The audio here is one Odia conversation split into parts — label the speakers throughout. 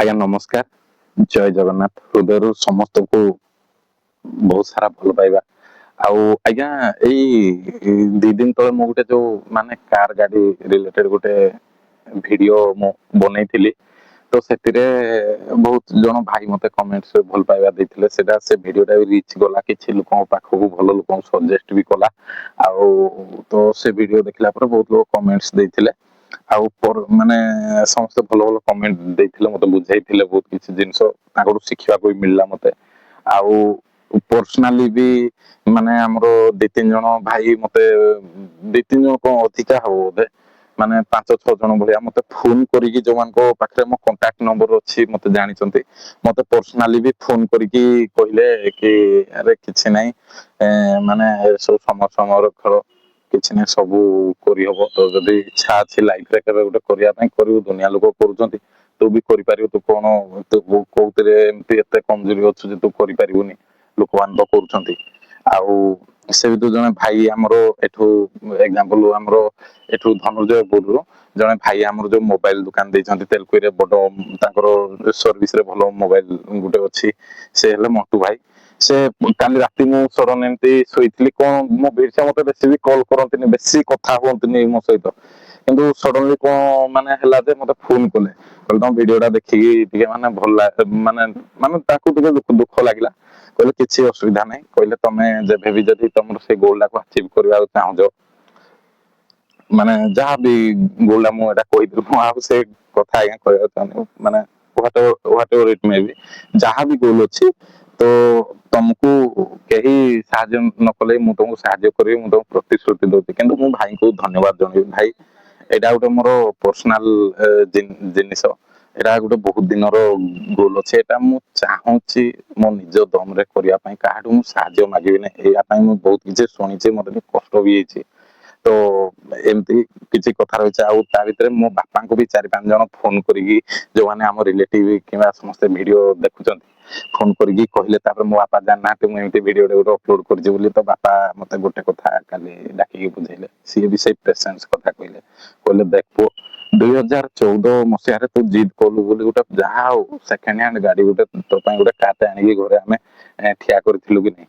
Speaker 1: ଆଜ୍ଞା ନମସ୍କାର, ଜୟ ଜଗନ୍ନାଥ। ହୃଦୟରୁ ସମସ୍ତଙ୍କୁ ବହୁତ ସାରା ଭଲ ପାଇବା। ଆଉ ଆଜ୍ଞା, ଏଇ 2 ଦିନ ତଳେ ମୁଁ ଗୋଟେ ଯୋଉ ମାନେ କାର ଗାଡି ରିଲେଟେଡ ଗୋଟେ ଭିଡିଓ ମୁଁ ବନେଇଥିଲି, ତ ସେଥିରେ ବହୁତ ଜଣ ଭାଇ ମତେ କମେଣ୍ଟସ ଭଲ ପାଇବା ଦେଇଥିଲେ। ସେଟା ସେ ଭିଡିଓଟା ବି ରିଚ୍ ଗଲା କିଛି ଲୋକଙ୍କ ପାଖକୁ, ଭଲ ଲୋକଙ୍କୁ ସଜେଷ୍ଟ ବି କଲା। ଆଉ ତ ସେ ଭିଡିଓ ଦେଖିଲା ପରେ ବହୁତ ଲୋକ କମେଣ୍ଟସ ଦେଇଥିଲେ ଆଉ ମାନେ ସମସ୍ତେ ଭଲ ଭଲ କମେଣ୍ଟ ଦେଇଥିଲେ, ମତେ ବୁଝେଇଥିଲେ, ବହୁତ କିଛି ଜିନିଷ ତାଙ୍କଠୁ ଶିଖିବାକୁ ବି ମିଳିଲା ମତେ। ଆଉ ପର୍ସନାଲି ବି ମାନେ ଆମର ଦି ତିନି ଜଣ ଭାଇ ମତେ, ଦି ତିନି ଜଣ କଣ ଅଧିକା ହବ ବୋଧେ, ମାନେ ପାଞ୍ଚ ଛଅ ଜଣ ଭଳିଆ ମତେ ଫୋନ କରିକି, ଯୋଉମାନଙ୍କ ପାଖରେ ମୋ କଣ୍ଟାକ୍ଟ ନମ୍ବର ଅଛି, ମତେ ଜାଣିଛନ୍ତି, ମତେ ପର୍ସନାଲି ବି ଫୋନ କରିକି କହିଲେ କି ଆରେ କିଛି ନାହିଁ, ମାନେ ଏସବୁ ସମୟ ସମୟର ଖେଳ, କିଛି ନାହିଁ, ସବୁ କରିହବ। ତ ଯଦି ଇଚ୍ଛା ଅଛି ଲାଇଫରେ କେବେ ଗୋଟେ କରିବା ପାଇଁ, କରିବୁ। ଦୁନିଆ ଲୋକ କରୁଛନ୍ତି, ତୁ ବି କରିପାରିବୁ। ତୁ କଣ, ତୁ କୋଉଥିରେ ଏମିତି ଏତେ କମଜୋରି ଅଛୁ ଯେ ତୁ କରିପାରିବୁନି? ଲୋକମାନେ ତ କରୁଛନ୍ତି। ଆଉ ସେ ଭିତରୁ ଜଣେ ଭାଇ ଆମର ଏଠୁ, ଏକ୍ସାମ୍ପଲ, ଆମର ଏଠୁ ଧନୁର୍ଜୟପୁରରୁ ଜଣେ ଭାଇ ଆମର ଯୋଉ ମୋବାଇଲ ଦୋକାନ ଦେଇଛନ୍ତି ତେଲକୁଇରେ, ବଡ ତାଙ୍କର ସର୍ଭିସ ରେ ଭଲ ମୋବାଇଲ ଗୋଟେ ଅଛି, ସେ ହେଲେ ମଣ୍ଟୁ ଭାଇ। ସେ କାଲି ରାତି ମୁଁ ସଡନ ଏମିତି ଶୋଇଥିଲି, କଣ ମୋ ସେ ମତେ ବେଶୀ ବି କଲ୍ କରନ୍ତିନି, ବେଶୀ କଥା ହୁଅନ୍ତିନି ମୋ ସହିତ, କିନ୍ତୁ ସଡନଲି କଣ ମାନେ ହେଲା ଯେ ମତେ ଫୋନ କଲେ। କହିଲେ ତମ ଭିଡିଓ ଟା ଦେଖିକି ଟିକେ ମାନେ ଭଲ ମାନେ ମାନେ ତାକୁ ଟିକେ ଦୁଃଖ ଲାଗିଲା। କହିଲେ କିଛି ଅସୁବିଧା ନାହିଁ। କହିଲେ ତମେ ଯେବେ ବି ଯଦି ତମର ସେ ଗୋଲ ଟାକୁ ଆଚିଭ କରିବାକୁ ଚାହୁଁଛ, ମାନେ ଯାହା ବି ଗୋଲ ଟା, ମୁଁ ଏଇଟା କହିଦେଲି, ମୁଁ ଆଉ ସେ କଥା ଆଜ୍ଞା କହିବାକୁ ଚାହୁଁନି, ମାନେ whatever it may be, ଯାହା ବି ଗୋଲ ଅଛି, ତ ତମକୁ କେହି ସାହାଯ୍ୟ ନ କଲେ ମୁଁ ତମକୁ ସାହାଯ୍ୟ କରିବି, ମୁଁ ତମକୁ ପ୍ରତିଶ୍ରୁତି ଦଉଛି। କିନ୍ତୁ ମୁଁ ଭାଇଙ୍କୁ ଧନ୍ୟବାଦ ଜଣେଇବି। ଭାଇ, ଏଇଟା ଗୋଟେ ମୋର ପର୍ସନାଲ ଜିନିଷ। ଏଇଟା ଗୋଟେ ବହୁତ ଦିନର ଗୋଲ ଅଛି। ଏଇଟା ମୁଁ ଚାହୁଁଛି ମୋ ନିଜ ଦମରେ କରିବା ପାଇଁ, କାହାଠୁ ମୁଁ ସାହାଯ୍ୟ ମାଗିବିନି। ଏଇଆ ପାଇଁ ମୁଁ ବହୁତ କିଛି ଶୁଣିଛି, ମତେ ଟିକେ କଷ୍ଟ ବି ହେଇଛି। ତ ଏମିତି କିଛି କଥା ରହିଛି। ଆଉ ତା ଭିତରେ ମୋ ବାପାଙ୍କୁ ବି ଚାରି ପାଞ୍ଚ ଜଣ ଫୋନ କରିକି, ଯୋଉମାନେ ଆମ ରିଲେଟିଭ କିମ୍ବା ସମସ୍ତେ ଭିଡିଓ ଦେଖୁଛନ୍ତି, ଫୋନ କରିକି କହିଲେ। ତାପରେ ମୋ ବାପା ଜାଣିନାହାନ୍ତି ମୁଁ ଏମିତି ଭିଡିଓ ଗୋଟେ ଅପଲୋଡ କରିଛି ବୋଲି। ତ ବାପା ମତେ ଗୋଟେ କଥା କାଲି ଡାକିକି ବୁଝେଇଲେ। ସିଏ ବି ସେଇ ପେସେନ୍ସ କଥା କହିଲେ। କହିଲେ ଦେଖ ପୁଅ, 2014 ମସିହାରେ ତୁ ଜିଦ୍ କଲୁ ବୋଲି ଗୋଟେ ଯାହା ହଉ ସେକେଣ୍ଡ ହ୍ୟାଣ୍ଡ ଗାଡି ଗୋଟେ ତୋ ପାଇଁ, ଗୋଟେ କାରଟେ ଆଣିକି ଘରେ ଆମେ ଠିଆ କରିଥିଲୁ କି ନାହିଁ?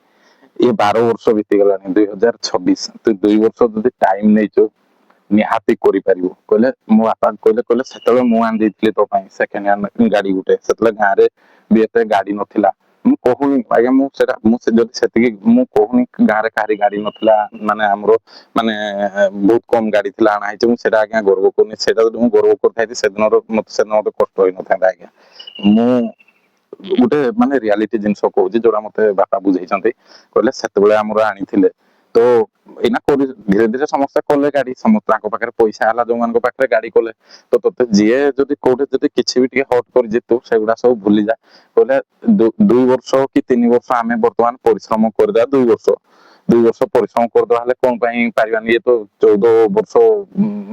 Speaker 1: ଇଏ 12 ବର୍ଷ ବିତିଗଲାଣି, 2026। ତୁ 2 ବର୍ଷ ଯଦି ଟାଇମ ନେଇଛୁ, ନିହାତି କରିପାରିବୁ। କହିଲେ, ମୋ ବାପା କହିଲେ, କହିଲେ ସେତେବେଳେ ମୁଁ ଆଣି ଦେଇଥିଲି ତୋ ପାଇଁ ସେକେଣ୍ଡ ହ୍ୟାଣ୍ଡ ଗାଡି ଗୋଟେ। ସେତେବେଳେ ଗାଁରେ ବି ଏତେ ଗାଡି ନଥିଲା। ମୁଁ କହୁନି ଆଜ୍ଞା, ମୁଁ ସେଟା ମୁଁ ସେ ଯଦି ସେତିକି ମୁଁ କହୁନି, ଗାଁରେ କାହାରି ଗାଡି ନଥିଲା, ମାନେ ଆମର ମାନେ ବହୁତ କମ ଗାଡି ଥିଲା, ଆଣା ହେଇଛି। ମୁଁ ସେଟା ଆଜ୍ଞା ଗର୍ବ କରୁନି। ସେଇଟା ଯଦି ମୁଁ ଗର୍ବ କରିଥାନ୍ତି, ସେଦିନର ମତେ ସେଦିନ ମତେ କଷ୍ଟ ହେଇନଥାନ୍ତା ଆଜ୍ଞା। ମୁଁ ଗୋଟେ ମାନେ ରିଆଲିଟି ଜିନିଷ କହୁଛି, ଯୋଉଟା ମତେ ବାପା ବୁଝେଇଛନ୍ତି। କହିଲେ ସେତେବେଳେ ଆମର ଆଣିଥିଲେ, ତ ଏଇନା କରି ଧୀରେ ଧୀରେ ସମସ୍ତେ କଲେ ଗାଡି, ସମସ୍ତେ ତାଙ୍କ ପାଖରେ ପଇସା ହେଲା, ଯୋଉମାନଙ୍କ ପାଖରେ ଗାଡି କଲେ। ତ ତତେ ଯିଏ ଯଦି କୋଉଠି ଯଦି କିଛି ବି ଟିକେ ହର୍ଟ କରିଛି, ତୁ ସେଗୁଡା ସବୁ ଭୁଲିଯା। କହିଲେ 2 ବର୍ଷ କି 3 ବର୍ଷ ଆମେ ବର୍ତ୍ତମାନ ପରିଶ୍ରମ କରିଦେବା, 2 ବର୍ଷ 2 ବର୍ଷ ପରିଶ୍ରମ କରିଦେବା ହେଲେ କଣ ପାଇଁ ପାରିବାନି? ଇଏ ତ 14 ବର୍ଷ,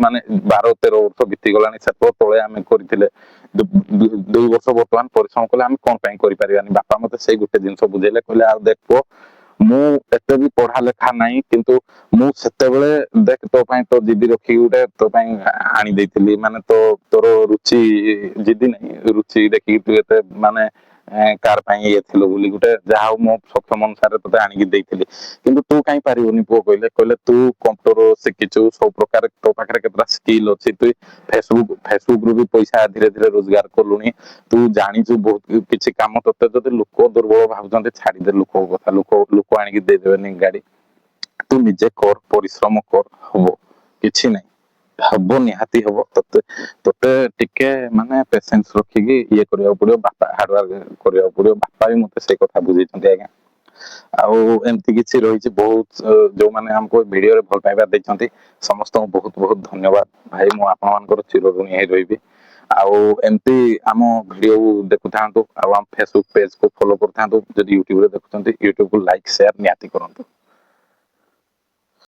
Speaker 1: ମାନେ 12-13 ବର୍ଷ ବିତିଗଲାଣି, ସେତେବେଳେ ତଳେ ଆମେ କରିଥିଲେ। 2 ବର୍ଷ ବର୍ତ୍ତମାନ ପରିଶ୍ରମ କଲେ ଆମେ କଣ ପାଇଁ କରିପାରିବାନି? ବାପା ମତେ ସେଇ ଗୋଟେ ଜିନିଷ ବୁଝେଇଲେ। କହିଲେ ଆଉ ଦେଖ ପୁଅ, ମୁଁ ଏତେ ବି ପଢା ଲେଖା ନାହିଁ, କିନ୍ତୁ ମୁଁ ସେତେବେଳେ ଦେଖ ତୋ ପାଇଁ ତୋ ଜିଦି ରଖିକି ଗୋଟେ ତୋ ପାଇଁ ଆଣି ଦେଇଥିଲି। ମାନେ ତୋ ତୋର ରୁଚି, ଜିଦି ନାହିଁ, ରୁଚି ଦେଖିକି ତୁ ଏତେ ମାନେ କାର ପାଇଁ ଇଏ ଥିଲୁ ବୋଲି ଗୋଟେ ଯାହା ହଉ ମୋ ସକ୍ଷମ ଅନୁସାରେ ତୋତେ ଆଣିକି ଦେଇଥିଲି, କିନ୍ତୁ ତୁ କାହିଁ ପାରିବୁନି ପୁଅ? କହିଲେ, କହିଲେ ତୁ କମ୍ପ୍ୟୁଟର ଶିଖିଛୁ, ସବୁ ପ୍ରକାର ତୋ ପାଖରେ କେତେଟା ସ୍କିଲ୍ ଅଛି, ତୁ ଫେସବୁକ ରୁ ବି ପଇସା ଧୀରେ ଧୀରେ ରୋଜଗାର କଲୁଣି, ତୁ ଜାଣିଛୁ ବହୁତ କିଛି କାମ। ତତେ ଯଦି ଲୋକ ଦୁର୍ବଳ ଭାବୁଛନ୍ତି, ଛାଡିଦେ ଲୋକଙ୍କ କଥା। ଲୋକ ଲୋକ ଆଣିକି ଦେଇଦେବେନି ଗାଡି। ତୁ ନିଜେ କର, ପରିଶ୍ରମ କର, ହବ। କିଛି ନାହିଁ, ହବ, ନିହାତି ହବ। ତତେ ତତେ ଟିକେ ମାନେ ପେସେନ୍ସ ରଖିକି ଇଏ କରିବାକୁ ପଡିବ ବାପା, ହାର୍ଡୱାର୍କ କରିବାକୁ ପଡିବ। ବାପା ବି ମତେ ସେଇ କଥା ବୁଝେଇଛନ୍ତି ଆଜ୍ଞା। ଆଉ ଏମିତି କିଛି ରହିଛି ବହୁତ। ଯୋଉମାନେ ଆମକୁ ଭିଡିଓରେ ଭଲ ପାଇବା ଦେଇଛନ୍ତି, ସମସ୍ତଙ୍କୁ ବହୁତ ବହୁତ ଧନ୍ୟବାଦ ଭାଇ। ମୁଁ ଆପଣମାନଙ୍କର ଚିରଋଣୀ ହେଇ ରହିବି। ଆଉ ଏମିତି ଆମ ଭିଡିଓ ଦେଖୁଥାନ୍ତୁ ଆଉ ଆମ ଫେସବୁକ ପେଜ କୁ ଫଲୋ କରୁଥାନ୍ତୁ। ଯଦି ୟୁଟ୍ୟୁବରେ ଦେଖୁଛନ୍ତି, ୟୁଟ୍ୟୁବକୁ ଲାଇକ୍ ସେୟାର ନିହାତି କରନ୍ତୁ।